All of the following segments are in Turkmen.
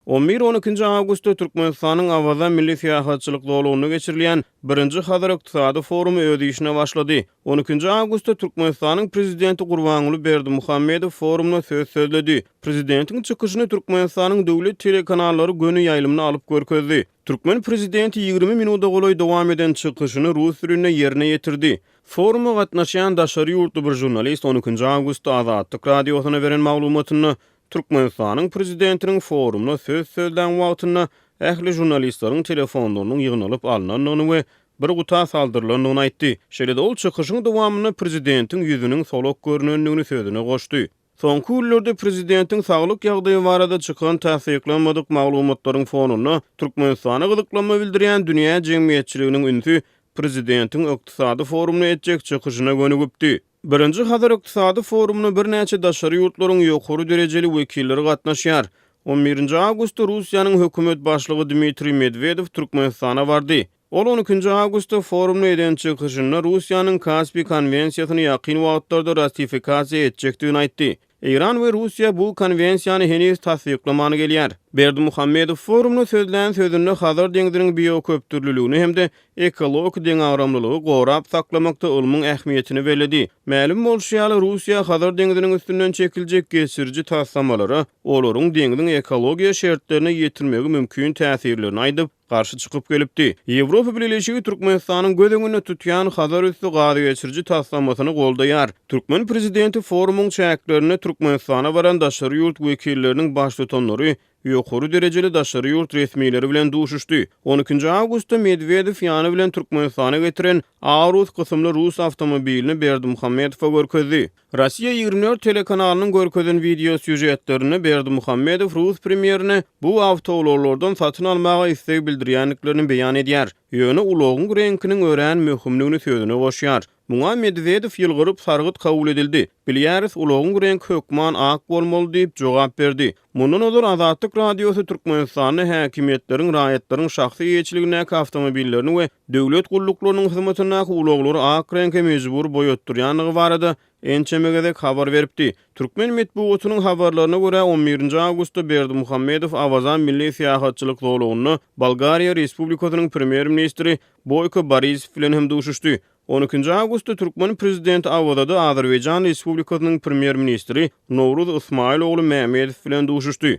On bir-on ikinji awgustda Türkmenistanyň Awaza milli syýahatçylyk zolagynda geçirilýän birinji Hazar ykdysady forumy öz işine başlady. On ikinji awgustda Türkmenistanyň Prezidenti Gurbanguly Berdimuhamedow forumda söz sözledi. Prezidentiň çykyşyny Türkmenistanyň döwlet telekanallary göni ýaýlymda alyp görkezdi. Türkmen prezidenti 20 minuda golaý dowam eden çykyşyny rus dilinde ýerine ýetirdi. Foruma gatnaşýan daşary ýurtly bir žurnalist on ikinji awgustda Azatlyk Radiosyna beren maglumatynda Türkmenistanyň prezidentiniň forumda söz sözlän wagtynda ähli žurnalistleriň telefonlarynyň ýygnalyp alnandygyny we bir guta saldyrylandygyny aýtdy. Şeýle-de ol çykyşyň dowamynda prezidentiň ýüzüniň solak görnendigini sözüne goşdy. Soňky günlerde prezidentiň saglyk ýagdaýy barada çykan tassyklanmadyk maglumatlaryň fonunda Türkmenistana gyzyklanma bildirýän dünýä jemgyýetçiliginiň ünsi prezidentiň ykdysady forumda etjek çykyşyna gönügipdi. Birinji Hazar ykdysady forumyna birnäçe daşary ýurtlaryň ýokary derejeli wekilleri gatnaşýar. On birinji awgustda Russiýanyň hökümet başlygy Dmitriý Medwedew Türkmenistana bardy. Ol on ikinji awgustda forumda eden çykyşynda Russiýanyň Kaspi konwensiýasyny ýakyn wagtlarda ratifikasiýa etjekdigini aýtdy. Eýran we Russiýa bu konwensiýany heniz tassyklaman gelýär. Berdimuhamedow forumda sözlän sözünde Hazar deňziniň bioköpdürlüligini hem-de ekologik deňagramlylygy gorap saklamakda ylmyň ähmiýetini belledi. Mälim bolşy ýaly, Russiýa Hazar deňziniň üstünden çekiljek geçiriji taslamalara olaryň deňziň ekologiýa şertlerine ýetirmegi mümkin täsirlerini aýdyp, garşy çykyp gelipdi. Ýewropa Bileleşigi Türkmenistanyň göz öňünde tutýan Hazar üsti gazgeçiriji taslamasyny goldaýar. Türkmen prezidenti forumyň çäklerinde Türkmenistana baran daşary ýurt wekilleriniň baştutanlary, ýokary derejeli daşary ýurt resmileri bilen duşuşdy. On ikinji awgustda Medwedew ýany bilen Türkmenistana getiren Aurus kysymly rus awtomobilini Berdimuhamedowa görkezdi. Rossiýa 24 telekanalynyň görkezen wideo sýužetlerinde Berdimuhamedow rus premýerine bu awtoulaglardan satyn almaga isleg bildirýändiklerini beýan edýär. Ýöne ulagyň reňkiniň örän möhümdigini sözüne goşýar. Muňa Medwedew ýylgyryp, sargyt kabul edildi. Bilýäris, ulagyň reňki hökman ak bolmaly diýip, jogap berdi. Mundan ozal Azatlyk Radiosy Türkmenistanda häkimiýetleriň raýatlaryň şahsy eýeçiligindäki awtomobillerini we döwlet gulluklarynyň hyzmatyndaky ulaglary ak reňke mejbur boýatdyrýandygy barada ençeme gezek habar beripdi. Türkmen metbugatynyň habarlaryna görä, on birinji awgustda Berdimuhamedow Awaza milli syýahatçylyk zolagynda Bolgariýa Respublikasynyň premýer-ministri Boýko Borisow bilen hem duşuşdy. On ikinji awgustda türkmen prezidenti Awazada Azerbaýjan Respublikasynyň premýer-ministri Nowruz Ysmaýyl ogly Mämmedow bilen duşuşdy.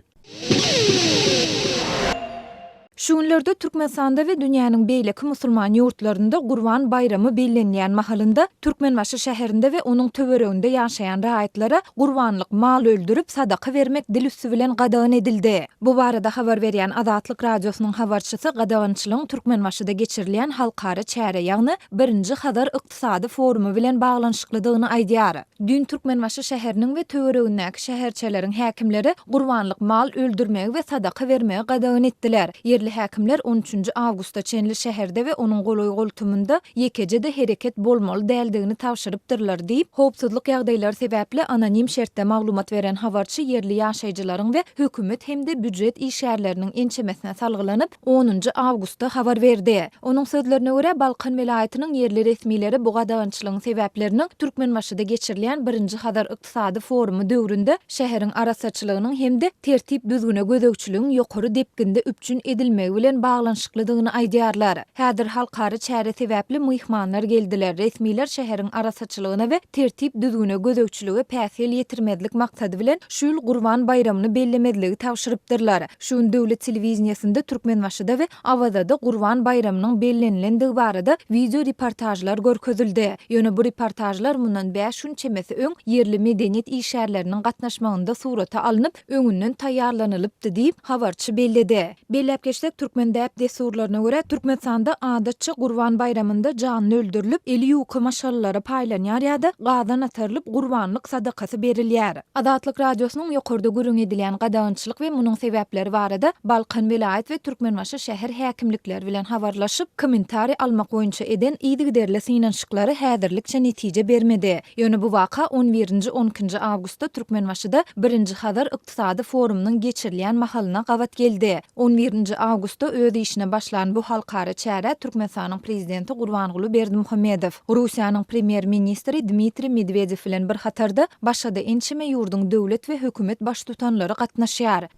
Şu günlerde Türkmenistanda we dünýäniň beýleki musulman ýurtlarynda Gurban baýramy bellenilýän mahalynda Türkmenbaşy şäherinde we onuň töwereginde ýaşaýan raýatlara gurbanlyk mal öldürip, sadaka bermek dil üsti bilen gadagan edildi. Bu barada habar berýän Azatlyk Radiosynyň habarçysy gadagançylygyň Türkmenbaşyda geçirilýän halkara çäre, ýagny Birinji Hazar ykdysady forumy bilen baglanyşyklydygyny aýdýar. Düýn Türkmenbaşy şäheriniň we töweregindäki şäherçeleriň häkimleri gurbanlyk mal öldürmegi we sadaka bermegi gadagan etdiler. Ýerli häkimler on üçünji awgusta çenli şäherde we onuň golaý-goltumynda ýekeje-de hereket bolmaly däldigini tabşyrypdyrlar diýip, howpsuzlyk ýagdaýlary sebäpli anonim şertde maglumat beren habarçy ýerli ýaşaýjylaryň we hökümet hem-de býujet işgärleriniň ençemesine salgylanyp, onunjy awgustda habar berdi. Onuň sözlerine görä, Balkan welaýatynyň ýerli resmileri bu gadagançylygyň sebäpleriniň Türkmenbaşyda geçirilýän birinji Hazar ykdysady forumy döwründe şäheriň arassaçylygynyň hem-de tertip-düzgüne gözegçiligiň ýokary depginde üpjün edilmegi bilen baglanyşyklydygyny aýdýarlar. Häzir halkara çäre sebäpli myhmanlar geldiler, resmiler şäheriň arassaçylygyna we tertip-düzgüne gözegçilige päsgel ýetirmezlik maksady bilen şu ýyl Gurban baýramyny bellemezligi tabşyrypdyrlar. Şu gün döwlet telewideniýesinde Türkmenbaşyda we Awazada Gurban baýramynyň bellenilendigi barada wideo reportažlar görkezildi. Ýöne bu reportažlar mundan bäş gün çemesi öň ýerli medeniýet işgärleriniň gatnaşmagynda surata alnyp, öňünden taýýarlanylypdy diýip, habarçy belledi. Belläp geçsek, türkmen däp-dessurlaryna görä, Türkmenistanda adatça Gurban baýramynda janly öldürilip, eli ýuka maşgalalara paýlanýar ýa-da gazan atarylyp, gurbanlyk sadakasy berilýär. Azatlyk Radiosynyň ýokarda gürrüňi edilýän gadagançylyk we munuň sebäpleri barada Balkan welaýat we Türkmenbaşy şäher häkimlikleri bilen habarlaşyp, kommentariý almak boýunça eden yzygiderli synanyşyklary häzirlikçe netije bermedi. Ýöne bu waka on birinji, on ikinji awgustda Türkmenbaşyda birinji Hazar ykdysady forumynyň geçirilýän mahalyna gabat geldi. On birinji awgustda öz işine başlan bu halkara çärä Türkmenistanyň Prezidenti Gurbanguly Berdimuhamedow, Russiýanyň Premýer-ministri Dmitriý Medwedew bilen bir hatarda başga-da ençeme ýurduň döwlet we hökümet baştutanlary gatnaşýar.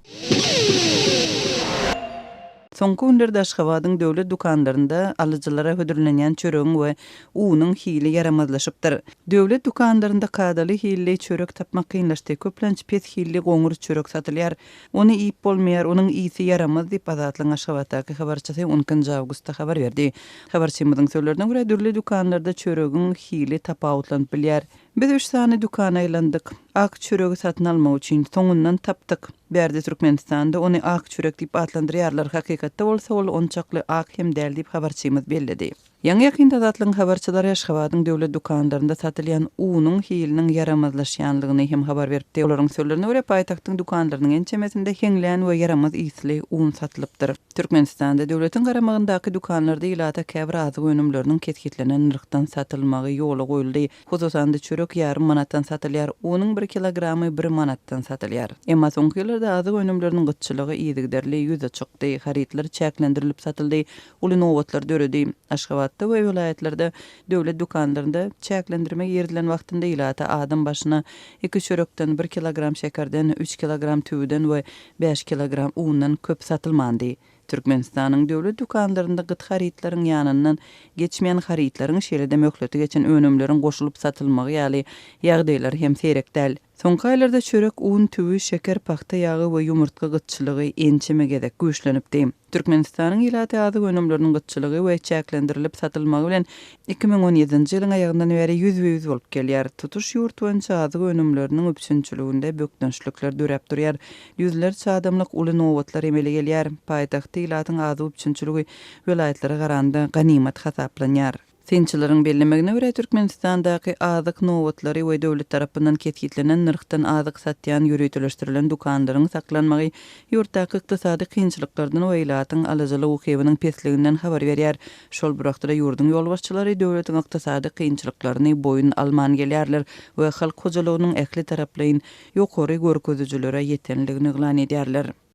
Soňky günlerde Aşgabadyň döwlet dükanlarynda alyjylara hödürlenýän çöregiň we unuň hili ýaramazlaşypdyr. Döwlet dükanlarynda kadaly hilli çörek tapmak kynlaşdy. Köplenç pes hilli goňur çörek satylýar. Ony iýip bolmaýar, onuň ysy ýaramaz diýip, Azatlygyň Aşgabatdaky habarçysy on ikinji awgustda habar berdi. Habarçymyzyň sözlerine görä, dürli dükanlarda çöregiň hili tapawutlanyp bilýär. Biz üç sany dükana aýlandyk. Ak çöregi satyn almak üçin. Soňundan tapdyk. Bärde Türkmenistanda ony ak çörek diýip atlandyrýarlar, hakykatda bolsa ol onçakly ak hem däl diýip, habarçymyz belledi. Ýaňy-ýakynda Azatlygyň habarçylary Aşgabadyň döwlet dükanlarynda satylýan unuň hiliniň ýaramazlaşýanlygyny hem habar beripdi. Olaryň sözlerine görä, paýtagtyň dükanlarynyň ençemesinde heňlän we ýaramaz ysly un satylypdyr. Türkmenistanda döwletiň garamagyndaky dükanlarda ilata käbir azyk önümleriniň kesgitlenen nyrhdan satylmagy ýola goýuldy. Hususan-da, çörek ýarym manatdan satylýar, unuň bir kilogramy bir manatdan satylýar. Emma soňky ýyllarda azyk önümleriniň gytçylygy yzygiderli ýüze çykdy, harytlar çäklendirilip satyldy, uly nobatlar döredi. Aşgabatda we welaýatlarda döwlet dükanlarynda çäklendirme girizilen wagtynda ilata adam başyna iki çörekden, bir kilogram şekerden, üç kilogram tüwüden we bäş kilogram undan köp satylmandy. Türkmenistanyň döwlet dükanlarynda gyt harytlaryň ýanyndan geçmeýän harytlaryň, şeýle-de möhleti geçen önümleriň goşulyp satylmagy ýaly ýagdaýlar hem seýrek däl. Soňky aýlarda çörek, un, tüwi, şeker, pagta ýagy we ýumurtga gytçylygy ençeme gezek güýçlenipdi. Türkmenistanyň ilaty azyk önümleriniň gytçylygy we çäklendirilip satylmagy bilen 2017-nji ýylyň aýagyndan bäri ýüzbe-ýüz bolup gelýär. Tutuş ýurt boýunça azyk önümleriniň üpjünçiliginde bökdençlikler döräp durýar. Ýüzlerçe adamlyk uly nobatlar emele gelýär. Paýtagtda ilatyň azyk üpjünçiligi welaýatlara garanda ganymat hasaplanýar. Synçylaryň bellemegine görä, Türkmenistandaky azyk nobatlary we döwlet tarapyndan kesgitlenen nyrhdan azyk satýan ýöriteleşdirilen dükanlaryň saklanmagy ýurtdaky ykdysady kynçylyklardan we ilatyň alyjylyk ukybynyň pesliginden habar berýär. Şol bir wagtda-da ýurduň ýolbaşçylary döwletiň ykdysady kynçylyklaryny boýun alman gelýärler we halk hojalygynyň ähli taraplaýyn ýokary görkezijilere ýetenligini yglan edýärler.